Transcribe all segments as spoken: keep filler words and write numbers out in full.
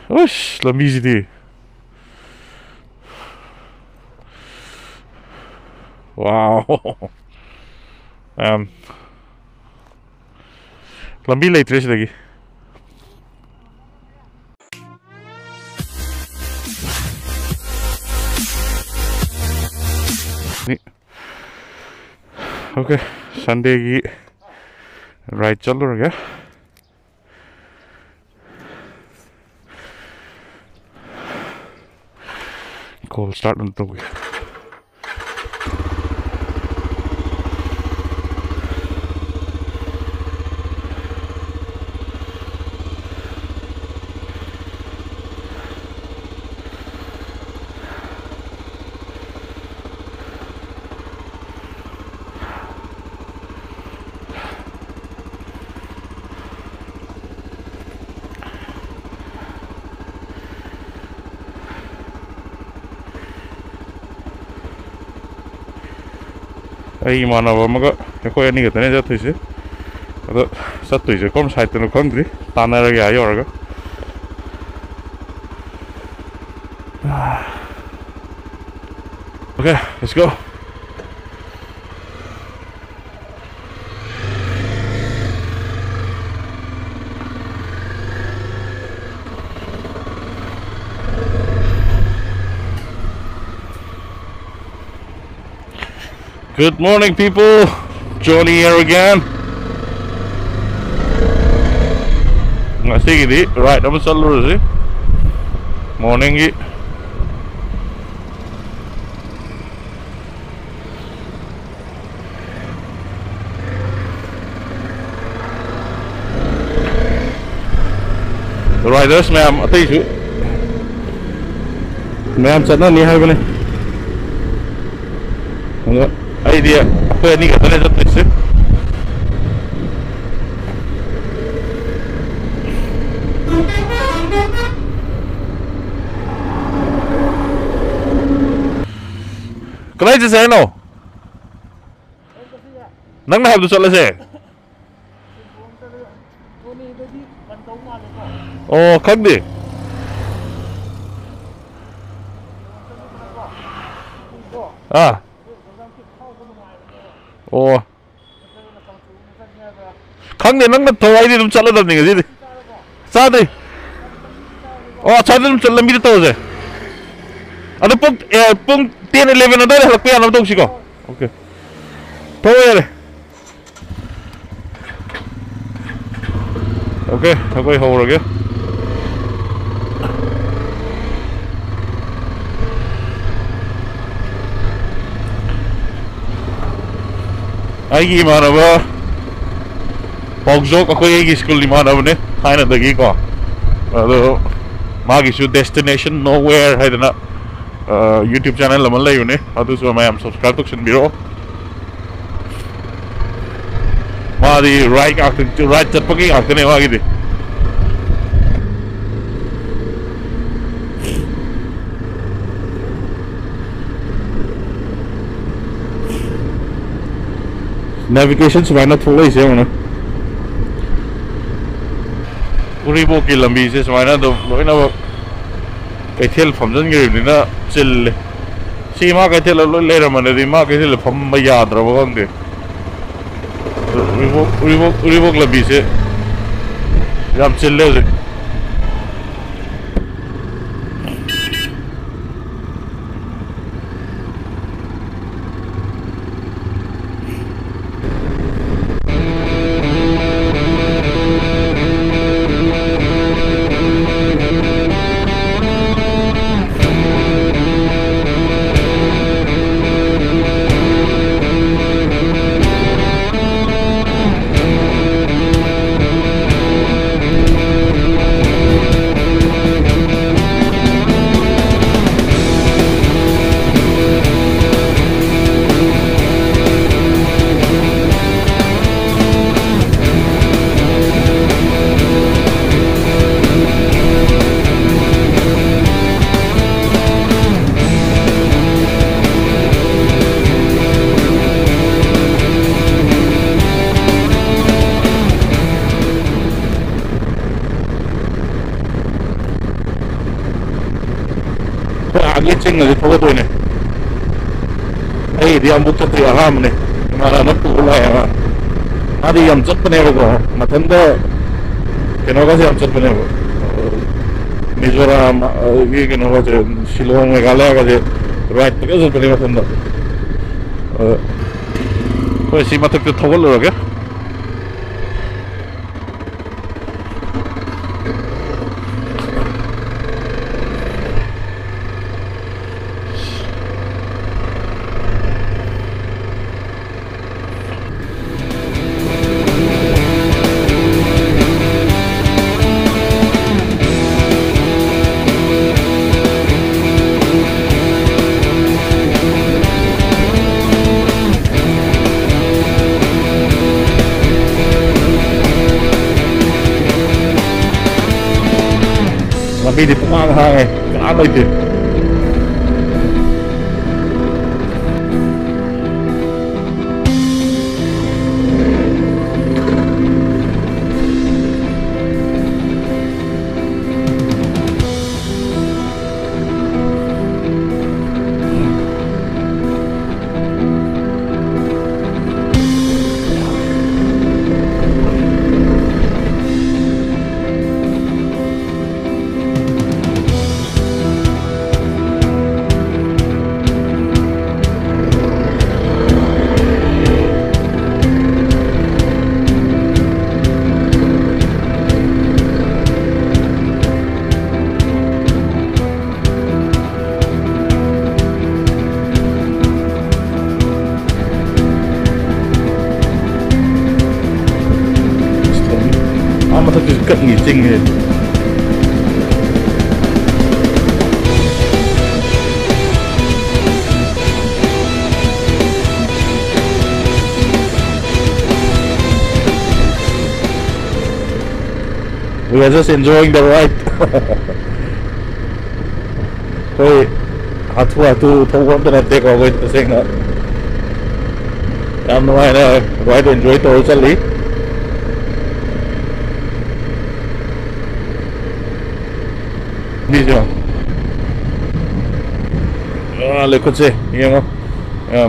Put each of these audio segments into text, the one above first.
ꯎꯁ, ꯂꯝꯕꯤꯁꯤꯗꯤ꯫ ꯋꯥꯎ꯫ ꯌꯥꯝ ꯂꯝꯕꯤ ꯂꯩꯇ꯭ꯔꯦ ꯁꯤꯗꯒꯤ꯫ Okay, Sundayꯒꯤ ride ꯆꯠꯂꯨꯔꯒꯦ꯫ Call start ꯑꯝ ꯇꯧꯒꯦ꯫ ꯑꯩ ꯏꯃꯥꯟꯅꯕ ꯑꯃꯒ ꯑꯩꯈꯣꯏ ꯑꯅꯤ ꯈꯛꯇꯅꯦ ꯆꯠꯇꯣꯏꯁꯦ꯫ ꯑꯗꯣ ꯆꯠꯇꯣꯏꯁꯦ ꯀꯔꯝ ꯁꯥꯏꯠꯇꯅꯣ ꯈꯪꯗ꯭ꯔꯤ, ꯇꯥꯟꯅꯔꯒꯦ ꯑꯥ ꯌꯧꯔꯒ꯫ Okay, let's go. Good morning, people. Johnny here again. ꯉꯁꯤꯒꯤꯗꯤ ride ꯑꯃ ꯆꯠꯂꯨꯔꯁꯤ꯫ Morningꯒꯤ꯫ Riders ꯃꯌꯥꯝ ꯑꯇꯩꯁꯨ ꯃꯌꯥꯝ ꯆꯠꯅꯅꯤ ꯍꯥꯏꯕꯅꯤ꯫ ꯑꯗꯣ ꯑꯩꯗꯤ ꯑꯩꯈꯣꯏ ꯑꯅꯤ ꯈꯛꯇꯅꯦ ꯆꯠꯇꯣꯏꯁꯦ꯫ ꯀꯗꯥꯏ ꯆꯠꯁꯦ ꯍꯥꯏꯅꯣ? ꯅꯪꯅ ꯍꯥꯏꯕꯗꯨ ꯆꯠꯂꯁꯦ꯫ ꯑꯣ, ꯈꯪꯗꯦ꯫ ꯑꯥ꯫ ꯑꯣ꯫ ꯈꯪꯗꯦ, ꯅꯪꯅ ꯊꯧ ꯍꯥꯏꯗꯤ ꯑꯗꯨꯝ ꯆꯠꯂꯗꯕꯅꯤ ꯉꯁꯤꯗꯤ꯫ ꯆꯥꯗ꯭ꯔꯤ꯫ ꯑꯣ, ꯑꯁ꯭ꯋꯥꯏꯗ ꯑꯗꯨꯝ ꯆꯠ-, ꯂꯝꯕꯤꯗ ꯇꯧꯔꯁꯦ꯫ ꯑꯗꯣ ꯄꯨꯡ, ꯑꯦ, ꯄꯨꯡ ten eleven ꯑꯗꯨꯋꯥꯏꯗ ꯍꯜꯂꯛꯄ ꯌꯥꯅꯕ ꯇꯧꯁꯤꯀꯣ꯫ ꯑꯣꯀꯦ꯫ ꯊꯧ ꯌꯥꯔꯦ꯫ ꯑꯣꯀꯦ, ꯑꯩꯈꯣꯏ ꯍꯧꯔꯒꯦ꯫ ꯑꯩꯒꯤ ꯏꯃꯥꯟꯅꯕ ꯄꯥꯎꯖꯣꯛ, ꯑꯩꯈꯣꯏ ꯑꯩꯒꯤ ꯁ꯭ꯀꯨꯜ ꯏꯃꯥꯟꯅꯕꯅꯦ ꯊꯥꯏꯅꯗꯒꯤꯀꯣ꯫ ꯑꯗꯣ ꯃꯥꯒꯤꯁꯨ Destination Nowhere ꯍꯥꯏꯗꯅ, ꯑ, YouTube channel ꯑꯃ ꯂꯩꯕꯅꯦ, ꯑꯗꯨꯁꯨ ꯃꯌꯥꯝ subscribe ꯇꯧꯁꯟꯕꯤꯔꯣ꯫ ꯃꯥꯗꯤ ride ꯉꯥꯛꯇ, ride ꯆꯠꯄꯒꯤ ꯉꯥꯛꯇꯅꯦ ꯃꯥꯒꯤꯗꯤ꯫ Navigation ꯁꯨꯃꯥꯏꯅ ꯊꯣꯛꯂꯛꯏꯁꯦ ꯌꯦꯡꯉꯨꯅꯦ꯫ ꯎꯔꯤꯄꯣꯛꯀꯤ ꯂꯝꯕꯤꯁꯦ ꯁꯨꯃꯥꯏꯅ ꯑꯗꯨꯝ ꯂꯣꯏꯅꯃꯛ ꯀꯩꯊꯦꯜ ꯐꯝꯖꯤꯟꯈ꯭ꯔꯤꯕꯅꯤꯅ ꯆꯤꯜꯂꯦ꯫ ꯁꯤ ꯏꯃꯥ ꯀꯩꯊꯦꯜꯗ ꯂꯣꯏ ꯂꯩꯔꯝꯃꯅꯗꯤ ꯏꯃꯥ ꯀꯩꯊꯦꯜꯗ ꯐꯝꯕ ꯌꯥꯗ꯭ꯔꯕ ꯈꯪꯗꯦ꯫ ꯎꯔꯤꯄꯣꯛ, ꯎꯔꯤꯄꯣꯛ, ꯎꯔꯤꯄꯣꯛ ꯂꯝꯕꯤꯁꯦ ꯌꯥꯝ ꯆꯤꯜꯂꯦ ꯍꯧꯖꯤꯛ꯫ ꯑꯥꯒꯤ ꯆꯤꯡ ꯑꯁꯤ ꯊꯧꯒꯠꯇꯣꯏꯅꯦ꯫ ꯑꯩꯗꯤ ꯑꯃꯨꯛ ꯆꯠꯇ꯭ꯔꯤ, ꯑꯍꯥꯟꯕꯅꯦ꯫ ꯏꯃꯥꯟꯅꯕꯅ ꯄꯨꯔ ꯂꯥꯛꯑꯦ ꯃꯥ꯫ ꯃꯥꯗꯤ ꯌꯥꯝ ꯆꯠꯄꯅꯦꯕꯀꯣ, ꯃꯊꯟꯇ ꯀꯩꯅꯣꯒꯁꯦ ꯌꯥꯝ ꯆꯠꯄꯅꯦꯕ꯫ ꯃꯤꯖꯣꯔꯥꯝ, ꯑꯗꯒꯤ ꯀꯩꯅꯣꯒꯁꯦ, ꯁꯤꯂꯣꯡ, ꯃꯦꯘꯥꯂꯌꯥꯒꯁꯦ ride ꯐꯖꯅ ꯆꯠꯄꯅꯦ ꯃꯊꯟꯇ꯫ ꯑ, ꯑꯩꯈꯣꯏ ꯁꯤ ꯃꯊꯛꯇ ꯊꯧꯒꯠꯂꯨꯔꯒꯦ꯫ ꯂꯝꯕꯤꯗꯤ ꯄꯨꯡꯍꯥꯡ ꯍꯥꯡꯉꯦ, ꯀꯅꯥꯝ ꯂꯩꯇꯦ꯫ ꯑꯥ ꯃꯊꯛꯇꯁꯨ ꯀꯛꯅꯤ ꯆꯤꯡꯁꯦ꯫ We are just enjoying the ride. ꯑꯩꯈꯣꯏ ꯍꯥꯊꯨ ꯍꯥꯊꯨ ꯊꯧꯕ ꯑꯝꯇ ꯅꯠꯇꯦꯀꯣ, ꯑꯩꯈꯣꯏ ꯇꯁꯦꯡꯅ ꯌꯥꯝ ꯅꯨꯡꯉꯥꯏꯅ ride enjoy ꯇꯧꯔ ꯆꯠꯂꯤ꯫ ꯃꯤꯁꯦ ꯌꯦꯡꯉꯣ꯫ ꯑꯥ, ꯂꯩꯈꯨꯠꯁꯦ ꯌꯦꯡꯉꯣ꯫ ꯑꯥ꯫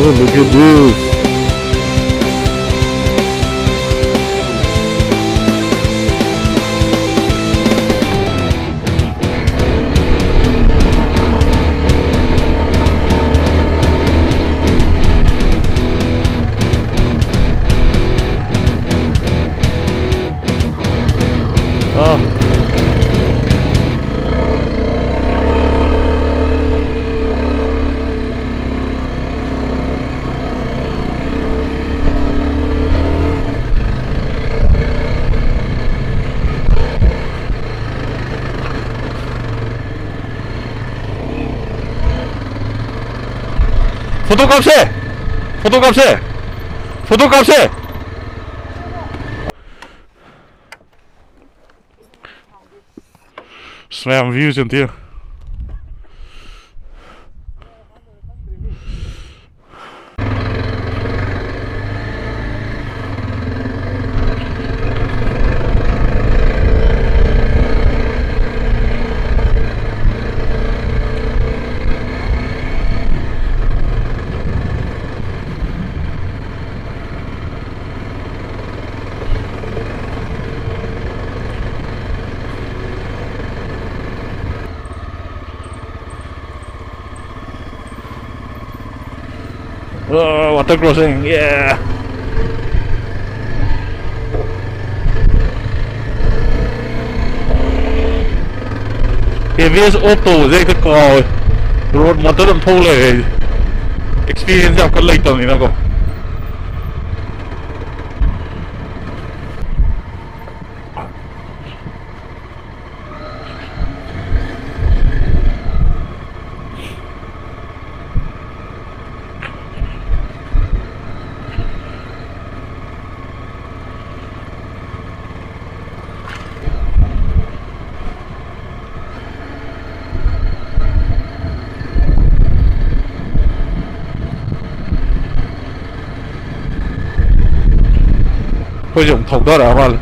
Look at this. Ah. Photo ꯀꯥꯞꯁꯦ! Photo ꯀꯥꯞꯁꯦ! Photo ꯀꯥꯞꯁꯦ! ꯑꯁ, ꯃꯌꯥꯝ view ꯁꯦ ꯑꯝꯇ ꯌꯦꯡꯉꯨ꯫ ꯑ, water crossing, yeah! A B S off ꯇꯧꯕꯁꯦ ꯍꯦꯛꯇ ꯀꯥꯎꯋꯦ꯫ Road ꯃꯇꯠ ꯑꯗꯨꯝ ꯊꯧ ꯂꯩꯔꯦ ꯑꯩꯗꯤ꯫ Experience ꯌꯥꯝ ꯀꯟꯅ ꯂꯩꯇꯕꯅꯤꯅꯀꯣ꯫ ꯑꯩꯈꯣꯏꯁꯦ ꯑꯃꯨꯛ ꯊꯧꯗꯔꯛꯑ ꯃꯥꯜꯂꯦ꯫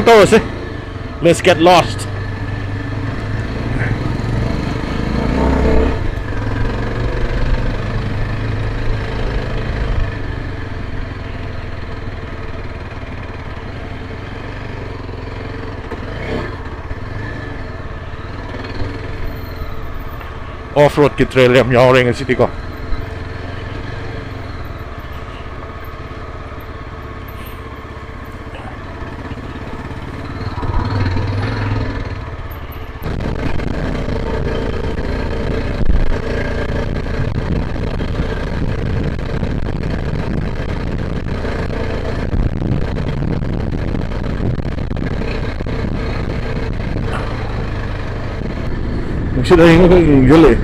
ꯇꯧꯔꯁꯦ. Let's get lost. Off road ꯀꯤ trail ꯌꯥꯝ ꯌꯥꯎꯔꯦ ꯉꯁꯤꯗꯤꯀꯣ. ꯅꯨꯡꯁꯤꯠ ꯑꯏꯪꯕ ꯈꯔ ꯈꯔ ꯏꯟꯁꯤꯜꯂꯛꯑꯦ꯫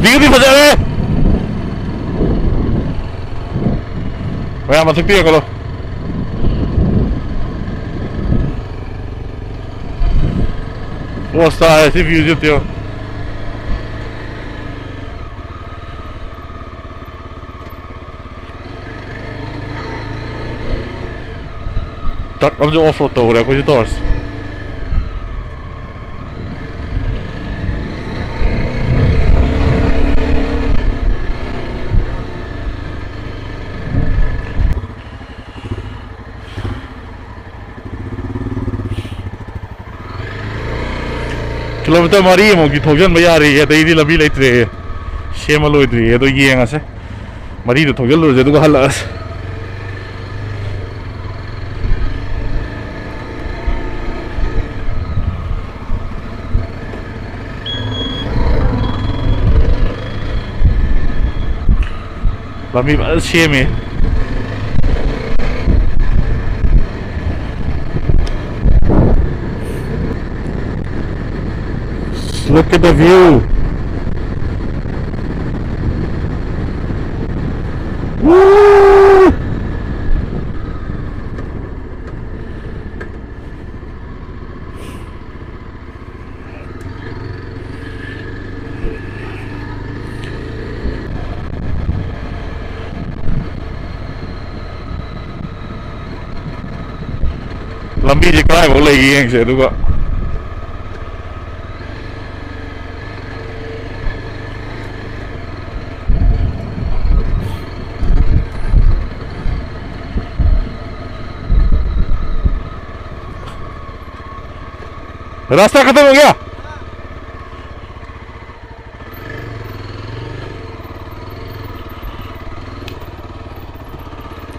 View ꯗꯤ ꯐꯖꯔꯦ꯫ ꯃꯌꯥꯝ ꯃꯊꯛꯇ ꯌꯦꯡꯈꯠꯂꯣ꯫ ꯄꯣꯁ ꯇꯥꯔꯦ ꯁꯤ view ꯁꯤ ꯌꯦꯡꯉꯣ꯫ Truck ꯑꯃꯁꯨ off road ꯇꯧꯈ꯭ꯔꯦ ꯑꯩꯈꯣꯏꯁꯨ ꯇꯧꯔꯁꯤ꯫ Kilometer ꯃꯔꯤꯃꯨꯛꯇꯤ ꯊꯧꯖꯤꯟꯕ ꯌꯥꯔꯤꯌꯦ, ꯑꯗꯩꯗꯤ ꯂꯝꯕꯤ ꯂꯩꯇ꯭ꯔꯦꯌꯦ꯫ ꯁꯦꯝꯕ ꯂꯣꯏꯗ꯭ꯔꯤꯌꯦ, ꯑꯗꯣ ꯌꯦꯡꯉꯁꯦ꯫ ꯃꯔꯤꯗꯣ ꯊꯧꯖꯤꯜꯂꯨꯔꯁꯦ, ꯑꯗꯨꯒ ꯍꯜꯂꯛꯑꯁꯦ꯫ ꯂꯝꯕꯤ ꯐꯖꯅ ꯁꯦꯝꯃꯤ꯫ Look at the view. Woo! ꯂꯝꯕꯤꯁꯦ ꯀꯗꯥꯏꯐꯥꯎ ꯂꯩꯒꯦ ꯌꯦꯡꯁꯦ, ꯑꯗꯨꯒ रास्ता खत्म हो गया।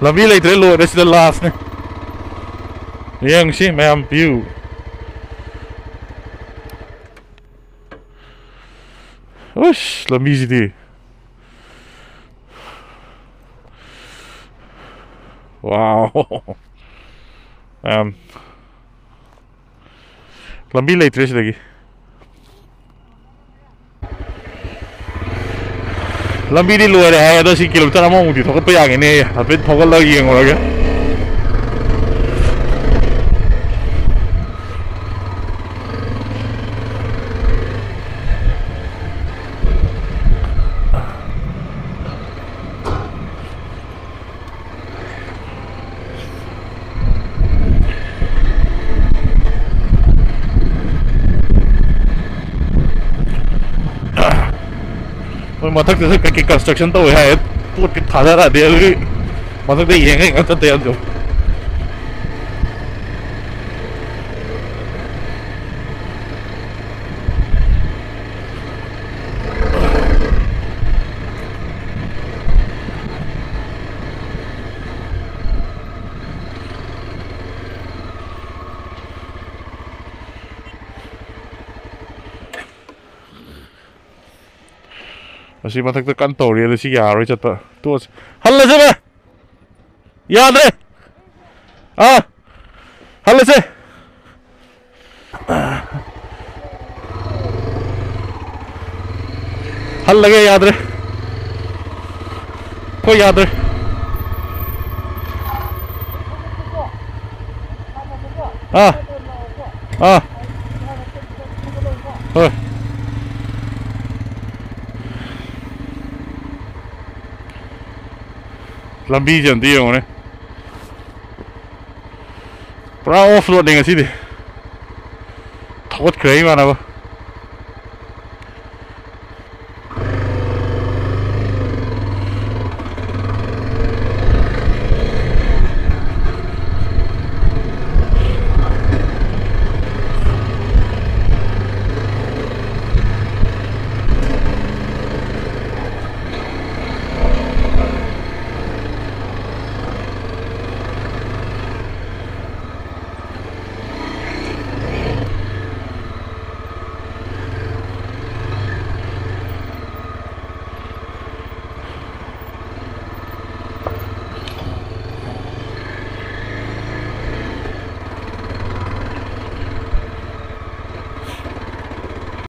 ꯂꯝꯕꯤ ꯂꯩꯇ꯭ꯔꯦ, ꯂꯣꯏꯔꯦ, ꯁꯤꯗ ꯂꯥꯁꯅꯦ꯫ ꯌꯦꯡꯁꯤ ꯃꯌꯥꯝ ꯚ꯭ꯌꯨ꯫ ꯎꯁ, ꯂꯝꯕꯤꯁꯤꯗꯤ꯫ ꯋꯥꯎ꯫ ꯃꯌꯥꯝ꯫ ꯂꯝꯕꯤ ꯂꯩꯇ꯭ꯔꯦ ꯁꯤꯗꯒꯤ꯫ ꯂꯝꯕꯤꯗꯤ ꯂꯣꯏꯔꯦ ꯍꯥꯏ, ꯑꯗꯣ ꯁꯤ ꯀꯤꯂꯣꯃꯤꯇꯔ ꯑꯃꯃꯨꯛꯇꯤ ꯊꯧꯒꯠꯄ ꯌꯥꯒꯤꯅꯦ꯫ ꯍꯥꯏꯐꯦꯠ ꯊꯧꯒꯠꯂꯒ ꯌꯦꯡꯉꯨꯔꯒꯦ꯫ ꯃꯣꯏ ꯃꯊꯛꯇꯁꯨ ꯀꯩꯀꯩ construction ꯇꯧꯋꯦ ꯍꯥꯏ꯫ ꯄꯣꯠꯇꯤ ꯊꯥꯗꯔꯛꯑꯗꯤ ꯑꯗꯨꯒꯤ ꯃꯊꯛꯇ ꯌꯦꯡꯉ ꯌꯦꯡꯉ ꯆꯠꯇ ꯌꯥꯗꯦ꯫ ꯑꯁꯤ ꯃꯊꯛꯇ ꯀꯟꯅ ꯇꯧꯔꯤ, ꯑꯗꯨ ꯁꯤ ꯌꯥꯔꯔꯣꯏ ꯆꯠꯄ꯫ ꯇꯣꯛꯑꯁꯤ꯫ ꯍꯜꯂꯁꯦ ꯚꯥꯏ! ꯌꯥꯗ꯭ꯔꯦ! ꯑꯥ! ꯍꯜꯂꯁꯦ! ꯍꯜꯂꯒꯦ, ꯌꯥꯗ꯭ꯔꯦ꯫ ꯑꯩꯈꯣꯏ ꯌꯥꯗ꯭ꯔꯦ꯫ ꯑꯥ꯫ ꯑꯥ꯫ ꯍꯣꯏ꯫ ꯂꯝꯕꯤꯁꯦ ꯑꯝꯇ ꯌꯦꯡꯉꯨꯅꯦ꯫ ꯄꯨꯔꯥ off roadꯅꯦ ꯉꯁꯤꯗꯤ꯫ ꯊꯧꯒꯠꯈ꯭ꯔꯦ ꯏꯃꯥꯟꯅꯕ꯫